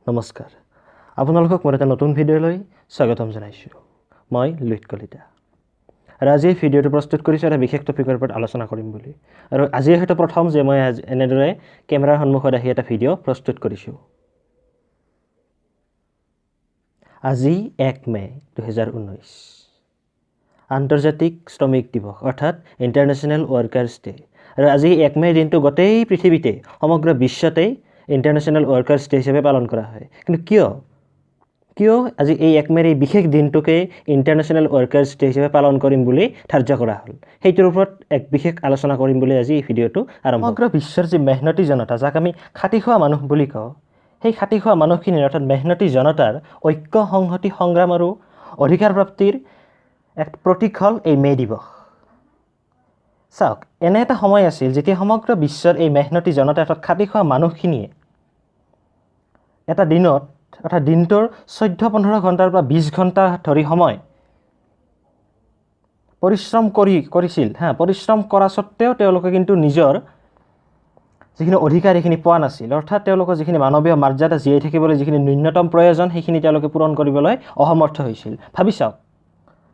নমস্কাৰ, আপোনালোকক মোৰ এটা নতুন ভিডিঅ'লৈ স্বাগতম জনাইছোঁ। মই লুইত কলিতা আৰু আজি এই ভিডিঅ'টো প্ৰস্তুত কৰিছোঁ এটা বিশেষ টপিকৰ ওপৰত আলোচনা কৰিম বুলি। আৰু আজিয়ে হয়তো প্ৰথম যে মই আজি এনেদৰে কেমেৰাৰ সন্মুখত আহি এটা ভিডিঅ' প্ৰস্তুত কৰিছোঁ। আজি 1 মে' 2019, আন্তৰ্জাতিক শ্ৰমিক দিৱস অৰ্থাৎ ইণ্টাৰনেশ্যনেল ৱৰ্কাৰ্ছ ডে। আৰু আজি 1 মে'ৰ দিনটো গোটেই পৃথিৱীতে, সমগ্ৰ বিশ্বতেই ইণ্টাৰনেশ্যনেল ৱৰ্কাৰ্ছ ডে হিচাপে পালন কৰা হয়। কিন্তু কিয় কিয় আজি এই 1 মে'ৰ এই বিশেষ দিনটোকে ইণ্টাৰনেশ্যনেল ৱৰ্কাৰ্ছ ডে হিচাপে পালন কৰিম বুলি ধাৰ্য কৰা হ'ল, সেইটোৰ ওপৰত এক বিশেষ আলোচনা কৰিম বুলি আজি এই ভিডিঅ'টো আৰম্ভ। সমগ্ৰ বিশ্বৰ যি মেহনতী জনতা, যাক আমি খাটি খোৱা মানুহ বুলি কওঁ, সেই খাটি খোৱা মানুহখিনিৰ অৰ্থাৎ মেহনতী জনতাৰ ঐক্য, সংহতি, সংগ্ৰাম আৰু অধিকাৰ প্ৰাপ্তিৰ এক প্ৰতীক হ'ল এই মে' দিৱস। চাওক, এনে এটা সময় আছিল যেতিয়া সমগ্ৰ বিশ্বৰ এই মেহনতী জনতা অৰ্থাৎ খাটি খোৱা মানুহখিনিয়ে এটা দিনত অৰ্থাৎ দিনটোৰ 14-15 ঘণ্টাৰ পৰা 20 ঘণ্টা ধৰি সময় পৰিশ্ৰম কৰিছিল। পৰিশ্ৰম কৰা স্বত্তেও তেওঁলোকে কিন্তু নিজৰ যিখিনি অধিকাৰ সেইখিনি পোৱা নাছিল। অৰ্থাৎ তেওঁলোকৰ যিখিনি মানৱীয় মৰ্যাদা, জীয়াই থাকিবলৈ যিখিনি ন্যূনতম প্ৰয়োজন, সেইখিনি তেওঁলোকে পূৰণ কৰিবলৈ অসমৰ্থ হৈছিল।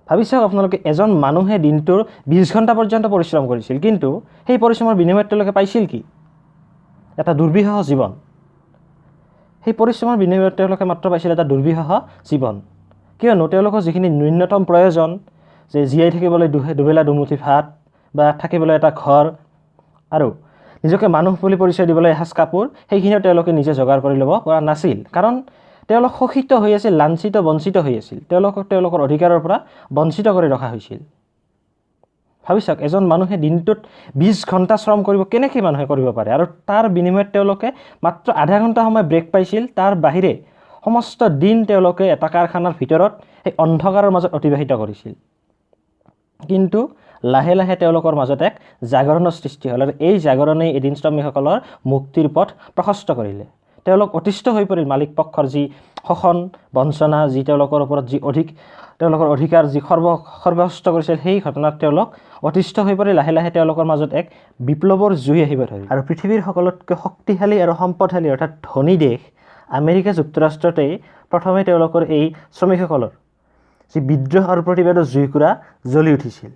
ভাবি চাওক আপোনালোকে, এজন মানুহে দিনটোৰ 20 ঘণ্টা পৰ্যন্ত পৰিশ্ৰম কৰিছিল, কিন্তু সেই পৰিশ্ৰমৰ বিনিময়ত তেওঁলোকে পাইছিল কি? এটা দুৰ্বিষহ জীৱন। সেই পৰিশ্ৰমৰ বিনিময়ত তেওঁলোকে মাত্ৰ পাইছিল এটা দুৰ্বিষহ জীৱন। কিয়নো তেওঁলোকৰ যিখিনি ন্যূনতম প্ৰয়োজন, যে জীয়াই থাকিবলৈ দুবেলা দুমুঠি ভাত বা থাকিবলৈ এটা ঘৰ আৰু নিজকে মানুহ বুলি পৰিচয় দিবলৈ এসাঁজ কাপোৰ, সেইখিনিও তেওঁলোকে নিজে যোগাৰ কৰি ল'ব পৰা নাছিল। কাৰণ তেওঁলোক শোষিত হৈ আছিল, লাঞ্ছিত বঞ্চিত হৈ আছিল, তেওঁলোকক তেওঁলোকৰ অধিকাৰৰ পৰা বঞ্চিত কৰি ৰখা হৈছিল। ভাবি চাওক, এজন মানুহে দিনটোত 20 ঘণ্টা শ্ৰম কৰিব কেনেকৈ মানুহে কৰিব পাৰে? আৰু তাৰ বিনিময়ত তেওঁলোকে মাত্ৰ আধা ঘণ্টা সময় ব্ৰেক পাইছিল। তাৰ বাহিৰে সমস্ত দিন তেওঁলোকে এটা কাৰখানাৰ ভিতৰত সেই অন্ধকাৰৰ মাজত অতিবাহিত কৰিছিল। কিন্তু লাহে লাহে তেওঁলোকৰ মাজত এক জাগৰণৰ সৃষ্টি হ'ল আৰু এই জাগৰণেই এদিন শ্ৰমিকসকলৰ মুক্তিৰ পথ প্ৰশস্ত কৰিলে। তেওঁলোক অতিষ্ঠ হৈ পৰিল মালিক পক্ষৰ যি শোষণ, বঞ্চনা, যি তেওঁলোকৰ ওপৰত যি অধিক তেওঁলোকৰ অধিকাৰ যি সৰ্বস্ব কৰিছিল, সেই ঘটনাত তেওঁলোক অতিষ্ঠ হৈ পৰি লাহে লাহে তেওঁলোকৰ মাজত এক বিপ্লৱৰ জুই আহিব ধৰিল। আৰু পৃথিৱীৰ সকলোতকৈ শক্তিশালী আৰু সম্পদশালী অৰ্থাৎ ধনী দেশ আমেৰিকা যুক্তৰাষ্ট্ৰতেই প্ৰথমে তেওঁলোকৰ এই শ্ৰমিকসকলৰ যি বিদ্ৰোহ আৰু প্ৰতিবাদৰ জুইকুৰা জ্বলি উঠিছিল।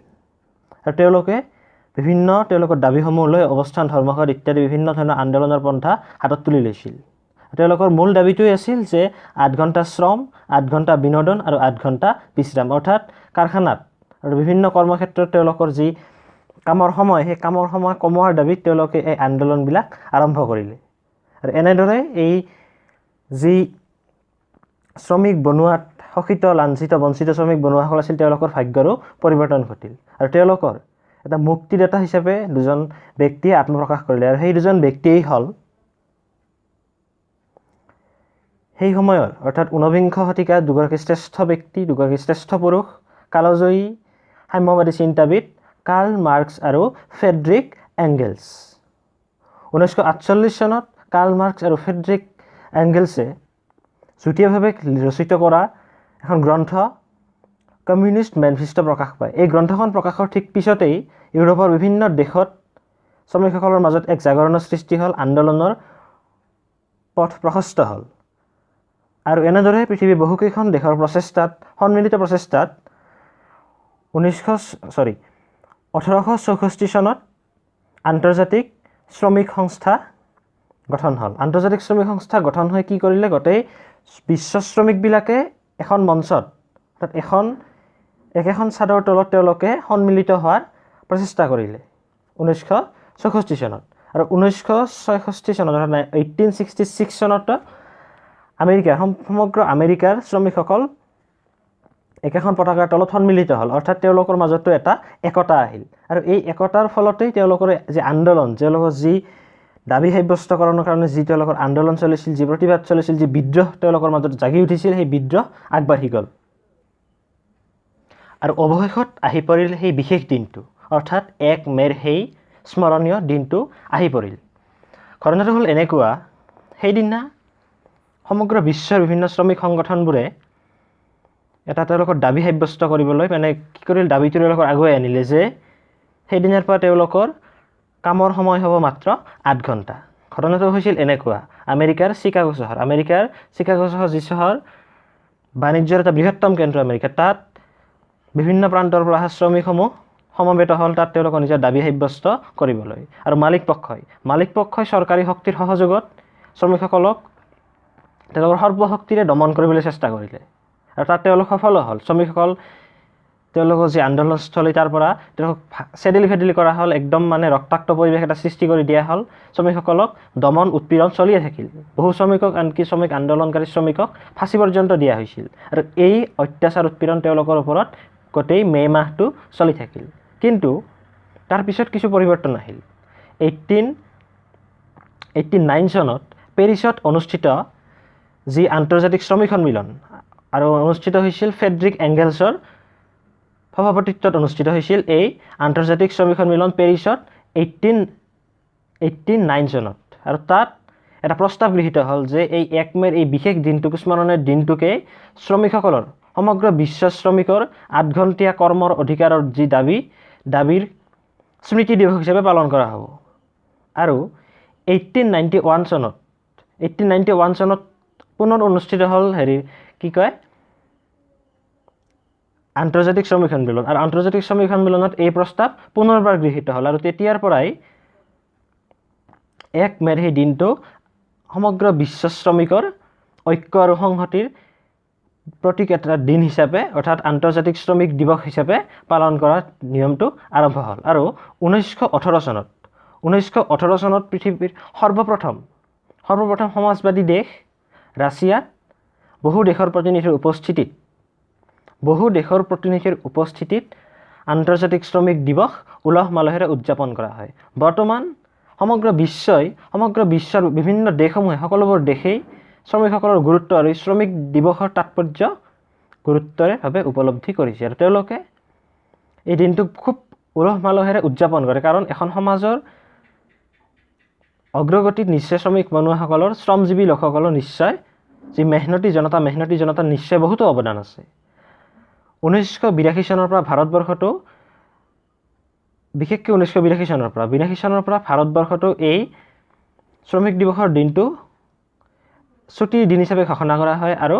আৰু তেওঁলোকে বিভিন্ন তেওঁলোকৰ দাবীসমূহ লৈ অৱস্থান ধৰ্মঘট ইত্যাদি বিভিন্ন ধৰণৰ আন্দোলনৰ পন্থা হাতত তুলি লৈছিল। তেওঁলোকৰ মূল দাবীটোৱে আছিল যে 8 ঘণ্টা শ্ৰম, 8 ঘণ্টা বিনোদন আৰু 8 ঘণ্টা বিশ্ৰাম। অৰ্থাৎ কাৰখানাত আৰু বিভিন্ন কৰ্মক্ষেত্ৰত তেওঁলোকৰ যি কামৰ সময়, সেই কামৰ সময় কমোৱাৰ দাবীত তেওঁলোকে এই আন্দোলনবিলাক আৰম্ভ কৰিলে। আৰু এনেদৰে এই যি শ্ৰমিক বনোৱাত শোষিত, লাঞ্ছিত, বঞ্চিত শ্ৰমিক বনোৱাসকল আছিল, তেওঁলোকৰ ভাগ্যৰো পৰিৱৰ্তন ঘটিল। আৰু তেওঁলোকৰ এটা মুক্তিদাতা হিচাপে দুজন ব্যক্তিয়ে আত্মপ্ৰকাশ কৰিলে। আৰু সেই দুজন ব্যক্তিয়েই হ'ল সেই সময়ৰ অৰ্থাৎ 19বিংশ শতিকাৰ দুগৰাকী শ্ৰেষ্ঠ ব্যক্তি, দুগৰাকী শ্ৰেষ্ঠ পুৰুষ, কালজয়ী সাম্যবাদী চিন্তাবিদ কাৰ্ল মাৰ্ক্স আৰু ফ্ৰেডৰিক এংগেলছ। 1948 চনত কাৰ্ল মাৰ্ক্স আৰু ফ্ৰেডৰিক এংগেলছে যুটীয়াভাৱে ৰচিত কৰা এখন গ্ৰন্থ কমিউনিষ্ট মেনিফেষ্টো প্ৰকাশ পায়। এই গ্ৰন্থখন প্ৰকাশৰ ঠিক পিছতেই ইউৰোপৰ বিভিন্ন দেশত শ্ৰমিকসকলৰ মাজত এক জাগৰণৰ সৃষ্টি হ'ল, আন্দোলনৰ পথ প্ৰশস্ত হ'ল। আৰু এনেদৰে পৃথিৱীৰ বহুকেইখন দেশৰ প্ৰচেষ্টাত, সন্মিলিত প্ৰচেষ্টাত 1864 চনত আন্তৰ্জাতিক শ্ৰমিক সংস্থা গঠন হ'ল। আন্তৰ্জাতিক শ্ৰমিক সংস্থা গঠন হৈ কি কৰিলে, গোটেই বিশ্ব শ্ৰমিকবিলাকে এখন মঞ্চত অৰ্থাৎ একেখন চাদৰ তলত তেওঁলোকে সন্মিলিত হোৱাৰ প্ৰচেষ্টা কৰিলে 1964 চনত। আৰু 1966 চনত অৰ্থাৎ 1866 চনত আমেৰিকাৰ সমগ্ৰ আমেৰিকাৰ শ্ৰমিকসকল একেখন পতাকাৰ তলত সন্মিলিত হ'ল। অৰ্থাৎ তেওঁলোকৰ মাজতো এটা একতা আহিল। আৰু এই একতাৰ ফলতেই তেওঁলোকৰ যি আন্দোলন, তেওঁলোকৰ যি দাবী সাব্যস্তকৰণৰ কাৰণে যি তেওঁলোকৰ আন্দোলন চলিছিল, যি প্ৰতিবাদ চলিছিল, যি বিদ্ৰোহ তেওঁলোকৰ মাজত জাগি উঠিছিল, সেই বিদ্ৰোহ আগবাঢ়ি গ'ল। আৰু অৱশেষত আহি পৰিল সেই বিশেষ দিনটো, অৰ্থাৎ 1 মে'ৰ সেই স্মৰণীয় দিনটো আহি পৰিল। ঘটনাটো হ'ল এনেকুৱা, সেইদিনা সমগ্ৰ বিশ্বৰ বিভিন্ন শ্ৰমিক সংগঠনবোৰে এটা তেওঁলোকৰ দাবী সাব্যস্ত কৰিবলৈ মানে কি কৰিল, দাবীটো তেওঁলোকৰ আগুৱাই আনিলে যে সেইদিনাৰ পৰা তেওঁলোকৰ কামৰ সময় হ'ব মাত্ৰ 8 ঘণ্টা। ঘটনাটো হৈছিল এনেকুৱা, আমেৰিকাৰ চিকাগো চহৰ, আমেৰিকাৰ চিকাগো চহৰ যি চহৰ বাণিজ্যৰ এটা বৃহত্তম কেন্দ্ৰ আমেৰিকা, তাত বিভিন্ন প্ৰান্তৰ পৰা অহা শ্ৰমিকসমূহ সমবেত হ'ল তাত তেওঁলোকৰ নিজৰ দাবী সাব্যস্ত কৰিবলৈ। আৰু মালিক পক্ষই চৰকাৰী শক্তিৰ সহযোগত শ্ৰমিকসকলক তেওঁলোকৰ সৰ্বশক্তিৰে দমন কৰিবলৈ চেষ্টা কৰিলে আৰু তাত তেওঁলোক সফলো হ'ল। শ্ৰমিকসকল তেওঁলোকৰ যি আন্দোলনস্থলী তাৰ পৰা তেওঁলোকক চেদেলি ফেদেলি কৰা হ'ল, একদম মানে ৰক্তাক্ত পৰিৱেশ এটা সৃষ্টি কৰি দিয়া হ'ল। শ্ৰমিকসকলক দমন উৎপীড়ন চলিয়ে থাকিল। বহু শ্ৰমিকক, আনকি শ্ৰমিক আন্দোলনকাৰী শ্ৰমিকক ফাঁচি পৰ্যন্ত দিয়া হৈছিল। আৰু এই অত্যাচাৰ উৎপীড়ন তেওঁলোকৰ ওপৰত গোটেই মে' মাহটো চলি থাকিল। কিন্তু তাৰপিছত কিছু পৰিৱৰ্তন আহিল। 1889 চনত পেৰিছত অনুষ্ঠিত যি আন্তৰ্জাতিক শ্ৰমিক সন্মিলন আৰু অনুষ্ঠিত হৈছিল ফ্ৰেডৰিক এংগেলছৰ সভাপতিত্বত অনুষ্ঠিত হৈছিল এই আন্তৰ্জাতিক শ্ৰমিক সন্মিলন পেৰিছত 1889 চনত। আৰু তাত এটা প্ৰস্তাৱ গৃহীত হ'ল যে এই 1 মে'ৰ এই বিশেষ দিনটোক, স্মৰণীয় দিনটোকে শ্ৰমিকসকলৰ, সমগ্ৰ বিশ্ব শ্ৰমিকৰ 8 ঘণ্টীয়া কৰ্মৰ অধিকাৰৰ যি দাবী, দাবীৰ স্মৃতি দিৱস হিচাপে পালন কৰা হ'ব। আৰু 1891 চনত পুনৰ অনুষ্ঠিত হ'ল আন্তৰ্জাতিক শ্ৰমিক সন্মিলন। আৰু আন্তৰ্জাতিক শ্ৰমিক সন্মিলনত এই প্ৰস্তাৱ পুনৰবাৰ গৃহীত হ'ল। আৰু তেতিয়াৰ পৰাই 1 মে'ৰ সেই দিনটো সমগ্ৰ বিশ্ব শ্ৰমিকৰ ঐক্য আৰু সংহতিৰ প্ৰতীক এটা দিন হিচাপে, অৰ্থাৎ আন্তৰ্জাতিক শ্ৰমিক দিৱস হিচাপে পালন কৰাৰ নিয়মটো আৰম্ভ হ'ল। আৰু 1918 চনত পৃথিৱীৰ সৰ্বপ্ৰথম সমাজবাদী দেশ ৰাছিয়াত বহু দেশৰ প্ৰতিনিধিৰ উপস্থিতিত আন্তৰ্জাতিক শ্ৰমিক দিৱস উলহ মালহেৰে উদযাপন কৰা হয়। বৰ্তমান সমগ্ৰ বিশ্বৰ বিভিন্ন দেশসমূহে, সকলোবোৰ দেশেই শ্ৰমিকসকলৰ গুৰুত্ব আৰু শ্ৰমিক দিৱসৰ তাৎপৰ্য গুৰুত্বৰেভাৱে উপলব্ধি কৰিছে। আৰু তেওঁলোকে এই দিনটোক খুব উলহ মালহেৰে উদযাপন কৰে, কাৰণ এখন সমাজৰ অগ্ৰগতিত নিশ্চয় শ্ৰমিক বনুৱাসকলৰ, শ্ৰমজীৱী লোকসকলৰ নিশ্চয় যি মেহনতী জনতাৰ নিশ্চয় বহুতো অৱদান আছে। 1982 চনৰ পৰা ভাৰতবৰ্ষতো, বিশেষকৈ 1982 চনৰ পৰা ভাৰতবৰ্ষতো এই শ্ৰমিক দিৱসৰ দিনটো ছুটিৰ দিন হিচাপে ঘোষণা কৰা হয়। আৰু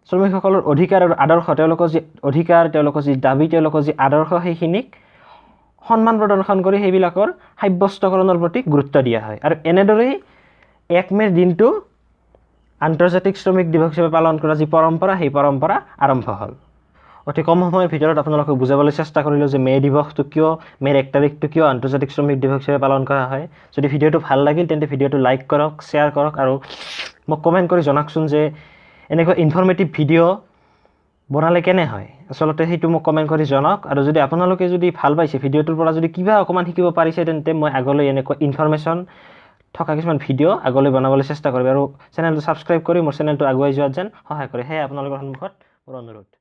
শ্ৰমিকসকলৰ অধিকাৰ আৰু আদৰ্শ, তেওঁলোকৰ যি অধিকাৰ, তেওঁলোকৰ যি দাবী, তেওঁলোকৰ যি আদৰ্শ, সেইখিনিক সন্মান প্ৰদৰ্শন কৰি সেইবিলাকৰ সাব্যস্তকৰণৰ প্ৰতি গুৰুত্ব দিয়া হয়। আৰু এনেদৰেই 1 মে'ৰ দিনটো আন্তৰ্জাতিক শ্ৰমিক দিৱস হিচাপে পালন কৰা যি পৰম্পৰা, সেই পৰম্পৰা আৰম্ভ হ'ল। অতি কম সময়ৰ ভিতৰত আপোনালোকক বুজাবলৈ চেষ্টা কৰিলোঁ যে মে' দিৱসটো কিয়, মে'ৰ 1 তাৰিখটো কিয় আন্তৰ্জাতিক শ্ৰমিক দিৱস হিচাপে পালন কৰা হয়। যদি ভিডিঅ'টো ভাল লাগিল তেন্তে ভিডিঅ'টো লাইক কৰক, শ্বেয়াৰ কৰক আৰু মোক কমেণ্ট কৰি জনাওকচোন যে এনেকুৱা ইনফৰ্মেটিভ ভিডিঅ' বনালে কেনে হয়, আচলতে সেইটো মোক কমেণ্ট কৰি জনাওক। আৰু যদি আপোনালোকে যদি ভাল পাইছে ভিডিঅ'টোৰ পৰা, যদি কিবা অকণমান শিকিব পাৰিছে, তেন্তে মই আগলৈ এনেকুৱা ইনফৰ্মেশ্যন থকা কিছুমান ভিডিঅ' আগলৈ বনাবলৈ চেষ্টা কৰিম। আৰু চেনেলটো ছাবস্ক্ৰাইব কৰি মোৰ চেনেলটো আগুৱাই যোৱাত যেন সহায় কৰে, সেয়াই আপোনালোকৰ সন্মুখত মোৰ অনুৰোধ।